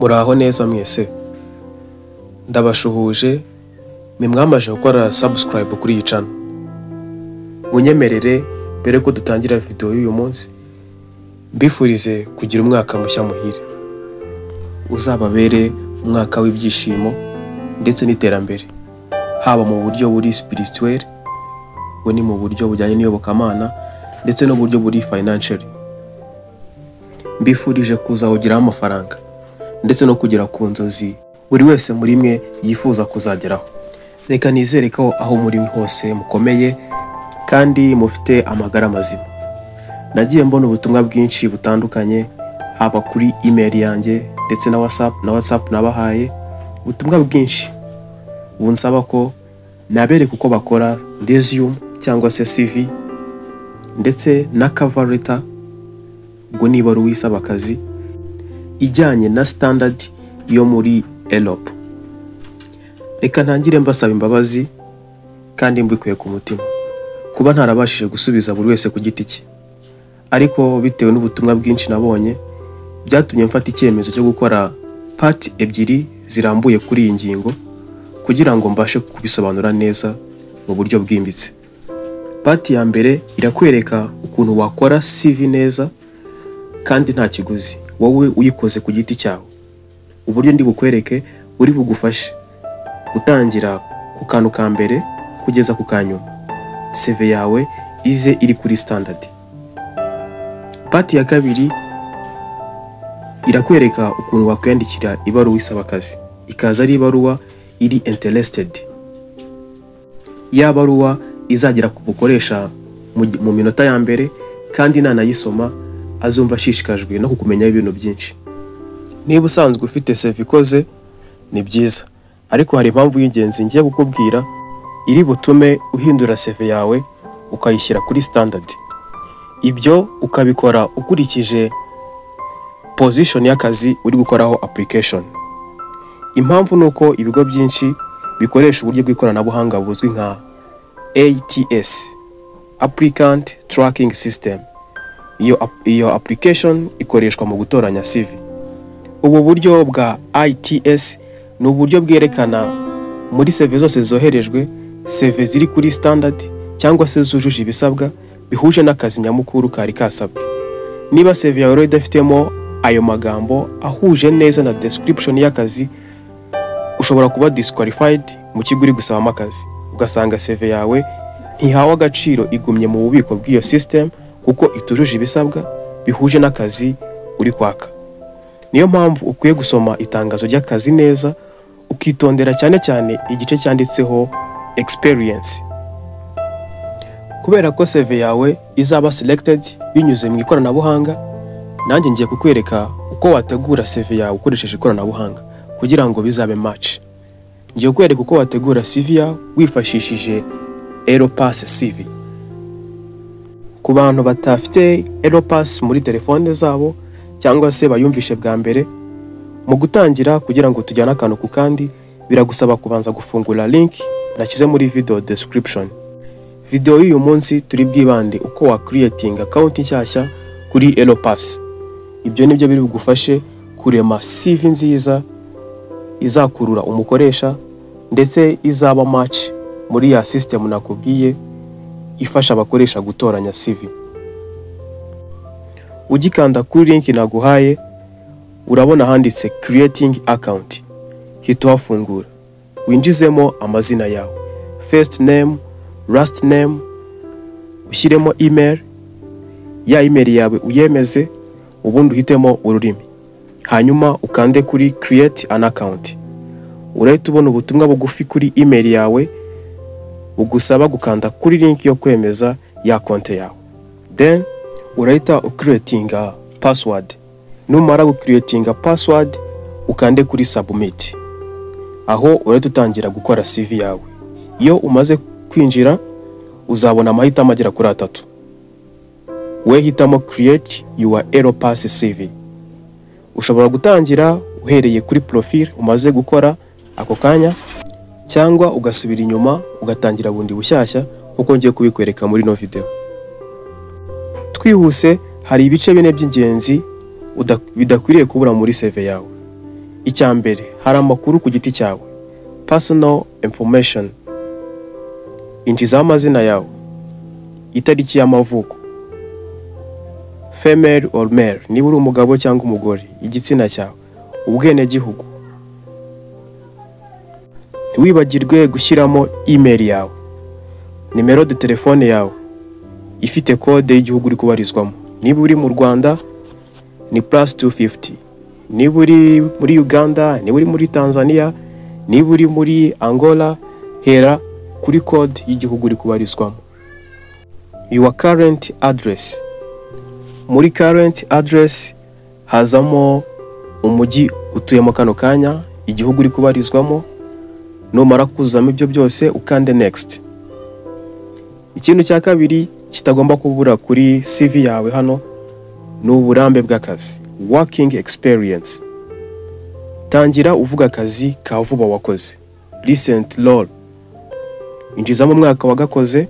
Muraho neza mwese, ndabashuhuje mwe mwamaze gukora subscribe kuri iyi channel. Munyemerere mbere ko dutangira video y'uyu munsi, mbifurize kugira umwaka mushya muhire, uzababere umwaka w'ibyishimo ndetse n'iterambere, haba mu buryo buri spirituel, ubwo ni mu buryo bujyanye n'iyobokamana, ndetse n'uburyo buri financial. Mbifurije kuzawugiraho amafaranga ndetse no kugera ku nzozi buri wese muri mwe yifuza kuzageraho. Reka nizere ko aho muri hose mukomeye kandi mufite amagara mazima. Nagiye mbona ubutumwa bwinshi butandukanye, haba kuri email yanjye ndetse na WhatsApp nabahaye ubutumwa bwinshi bunsaba ko nabereka uko bakora resume cyangwa se CV ndetse na cover letter, ubwo niba ari uwisaba akazi, ijyanye na standard yo muri Europe. Reka ntangire mbasaba imbabazi kandi mbikuye ku mutima kuba ntarabashije gusubiza buri wese ku giti cye, ariko bitewe n'ubutumwa bwinshi nabonye, byatumye mfata icyemezo cyo gukora part ebyiri zirambuye kuri iyi ngingo kugira ngo mbashe kubisobanura neza mu buryo bwimbitse. Part ya mbere irakwereka ukuntu wakora CV neza kandi nta kiguzi, wowe uyikoze ku giti cyawe. Uburyo ndi bukwereke buri bugufashe gutangira ku kantu ka mbere kugeza ku ka nyuma, CV yawe ize iri kuri standard. Part ya kabiri irakwereka ukuntu wakwiyandikira ibaruwa isaba akazi, ikaza ari ibaruwa iri interested, ya baruwa izagera ku mukoresha mu minota ya mbere, kandi nanayisoma azumva ashishikajwe no kukumenyaho ibintu byinshi. Niba usanzwe ufite CV ikoze, ni byiza, ariko hari impamvu y'ingenzi ngiye kukubwira iri butume uhindura CV yawe ukayishyira kuri standard. Ibyo ukabikora ukurikije position y'akazi uri gukoraho application. Impamvu ni uko ibigo byinshi bikoresha uburyo bw'ikoranabuhanga buzwi nka ATS, Applicant Tracking System. Iyo application ikoreshwa mu gutoranya CV. Ubu buryo bwa ATS ni uburyo bwerekana muri CV zose zoherejwe, CV ziri kuri standard cyangwa se zujuje ibisabwa bihuje n'akazi nyamukuru kari kasabwe. Niba CV yawe rero idafitemo ayo magambo ahuje neza na description y'akazi, ushobora kuba disqualified mu kigo uri gusabamo akazi, ugasanga CV yawe ntihawe agaciro, igumye mu bubiko bw'iyo system kuko itujuje ibisabwa bihuje n'akazi uri kwaka. Niyo mpamvu ukwiye gusoma itangazo ry'akazi neza, ukitondera cyane cyane igice cyanditseho experience. Kubera ko CV yawe izaba selected binyuze mu ikoranabuhanga, nanjye ngiye kukwereka uko wategura CV yawe ukoresheje ikoranabuhanga kugira ngo bizabe match. Ngiye kukwereka uko wategura CV yawe wifashishije Europass CV. Ku bantu batafite Europass muri telefone zabo cyangwa se bayumvishe bwa mbere, mu gutangira, kugira ngo tujyane akantu ku kandi, biragusaba kubanza gufungura link nashyize muri video description. Video y'uyu munsi turi bwibande uko wa creating account nshyashya kuri Europass. Ibyo nibyo biri bugufashe kurema CV nziza izakurura umukoresha ndetse izaba match muri ya system nakubwiye ifasha abakoresha gutoranya CV. Ugikanda kuri link naguhaye, urabona handitse "creating account", hita uhafungura, winjizemo amazina yawe, first name, last name, ushyiremo email, ya email yawe uyemeze, ubundi uhitemo ururimi, hanyuma ukande kuri "create an account". Urahita ubona ubutumwa bugufi kuri email yawe bugusaba gukanda kuri link yo kwemeza ya konte yawe. Then urahita ucreatinga password. Numara gucreatinga password, ukande kuri "submit". Aho urahita utangira gukora CV yawe. Iyo umaze kwinjira, uzabona amahitamo agera kuri atatu. We hitamo "create your Europass CV". Ushobora gutangira uhereye kuri profile umaze gukora ako kanya, cyangwa ugasubira inyuma ugatangira bundi bushyashya nkuko ngiye kubikwereka muri ino video. Twihuse, hari ibice bine by'ingenzi bidakwiriye kubura muri CV yawe. Icya mbere, hari amakuru ku giti cyawe, personal information. Injizaho amazina yawe, itariki y'amavuko, female or male niba uri umugabo cyangwa umugore, igitsina cyawe, ubwenegihugu. Ntiwibagirwe gushyiramo email yawe, numéro de téléphone yawe ifite code y'igihugu uri kubarizwamo. Niba uri mu Rwanda ni +250, niba uri muri Uganda, niba uri muri Tanzania, niba uri muri Angola, hera kuri code y'igihugu uri kubarizwamo. Your current address. Muri current address hazamo umujyi utuyemo kano kanya, igihugu uri kubarizwamo. Numara kuzamo ibyo byose, ukande next. Ikintu cya kabiri kitagomba kubura kuri CV yawe hano ni uburambe bw'akazi, working experience. Tangira uvuga akazi ka vuba wakoze, recent role. Injizamo umwaka wagakoze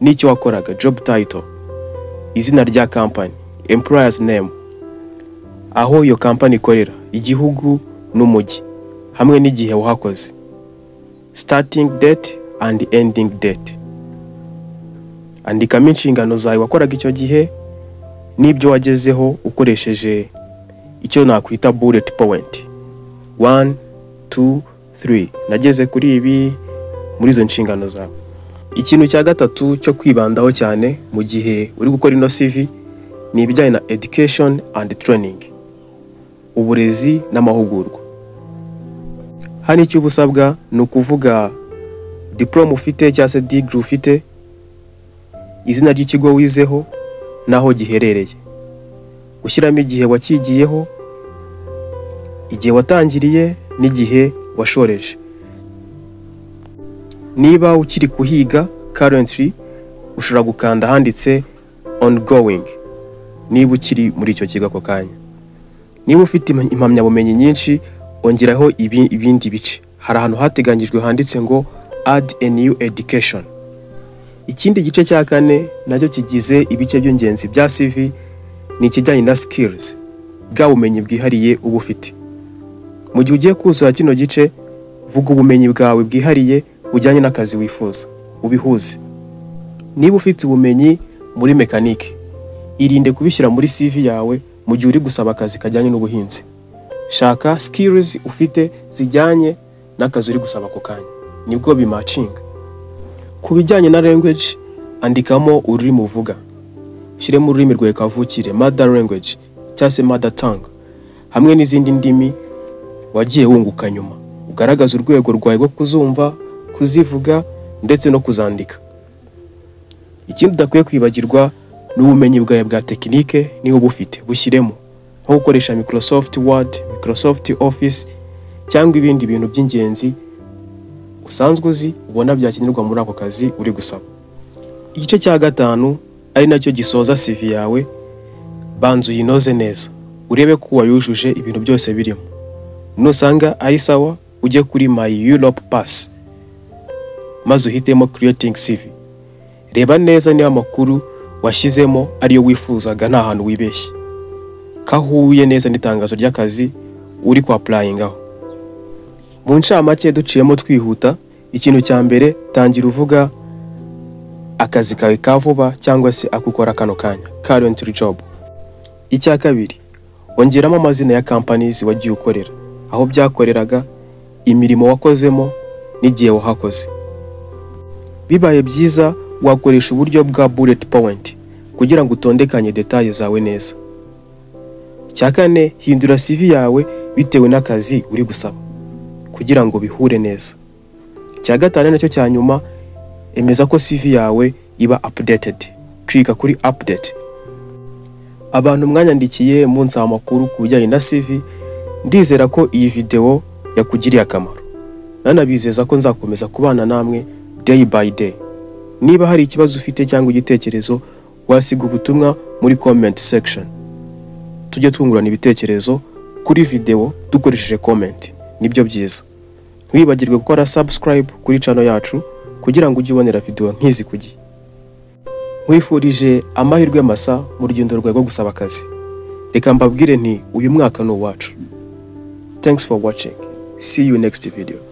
n'icyo wakoraga, job title, izina rya company, employer's name, aho iyo company ikorera, igihugu n'umujyi, hamwe n'igihe wahakoze, starting date and ending date. Andikamo inshingano zawe wakoraga icyo gihe n'ibyo wagezeho, ukoresheje icyo nakwita bullet point: 1, 2, 3, nageze kuri ibi muri izo nshingano zawe. Ikintu cya gatatu cyo kwibandaho cyane mu gihe uri gukora ino CV ni ibijyanye na education and training, uburezi n'amahugurwa. Hano icyo uba usabwa ni ukuvuga diplôme ufite cyangwa se degree ufite, izina ry'ikigo wizeho n'aho giherereye, gushyiramo igihe wakigiyeho, igihe watangiriye n'igihe washoreje. Niba ukiri kuhiga currently, ushobora gukanda ahanditse ongoing niba ukiri muri icyo kigo ako kanya. Niba ufite impamyabumenyi nyinshi, ongeraho ibindi bice. Hari ahantu hateganyijwe handitse ngo "add a new education". Ikindi gice cya kane nacyo kigize ibice by'ingenzi bya CV ni ikijyanye na skills, bwa bumenyi bwihariye uba ufite. Mu gihe ugiye kuzuza kino gice, vuga ubumenyi bwawe bwihariye bujyanye n'akazi wifuza, ubihuze. Niba ufite ubumenyi muri mekanike, irinde kubishyira muri CV yawe mu gihe uri gusaba akazi kajyanye n'ubuhinzi. Shaka skills ufite zijyanye n'akazi uri gusaba ako kanya, nibwo bimatchinga. Ku bijyanye na language, andikamo ururimi uvuga, ushyiremo ururimi rwawe kavukire, mother language cyangwa se mother tongue, hamwe n'izindi ndimi wagiye wunguka nyuma. Ugaragaza urwego rwawe rwo kuzumva, kuzivuga ndetse no kuzandika. Ikindi udakwiye kwibagirwa ni ubumenyi bwawe bwa tekinike. Niba ubufite, bushyiremo, nko gukoresha Microsoft Word, Microsoft Office cyangwa ibindi bintu by'ingenzi usanzwe uzi ubona byakenerwa muri ako kazi uri gusaba. Igice cya gatanu, ari nacyo gisoza CV yawe, banza uyinoze neza, urebe ko wayujuje, ibintu byose birimo. Nusanga ari sawa, ujye kuri My Europe Pass maze uhitemo creating CV. Reba neza niba amakuru washyizemo ariyo wifuzaga, nta hantu wibeshye, ko ahuye neza n'itangazo ry'akazi uri kwa applyingaho. Mu ncamake, duciyemo twihuta, ikintu cya mbere, tangira uvuga akazi kawe ka vuba cyangwa se ako ukora kano kanya, current job. Icya kabiri, ongeramo amazina ya companies wagiye ukorera, aho byakoreraga, imirimo wakozemo n'igihe wahakoze. Bibaye byiza wakoresha uburyo bwa bullet point kugira ngo utondekanye détails zawe neza. Icya kane, hindura CV yawe bitewe n'akazi uri gusaba kugira ngo bihure neza. Icya gatanu, nacyo cya nyuma, emeza ko CV yawe iba updated, klika kuri update. Abantu mwanyandikiye munsaba amakuru ku bijyanye na CV, ndizera ko iyi video yakugiriye akamaro. Nanabizeza ko nzakomeza kubana namwe day by day. Niba hari ikibazo ufite cyangwa igitekerezo, wasiga ubutumwa muri comment section, tujye twungurana ibitekerezo kuri video dukoresheje comment, nibyo byiza. Ntiwibagirwe gukora subscribe kuri channel yacu kugira ngo ujye ubonera video nk'izi ku gihe. Nkwifurije amahirwe masa mu rugendo rwawe rwo gusaba akazi. Reka mbabwire nti uyu mwaka ni uwacu. Thanks for watching. See you next video.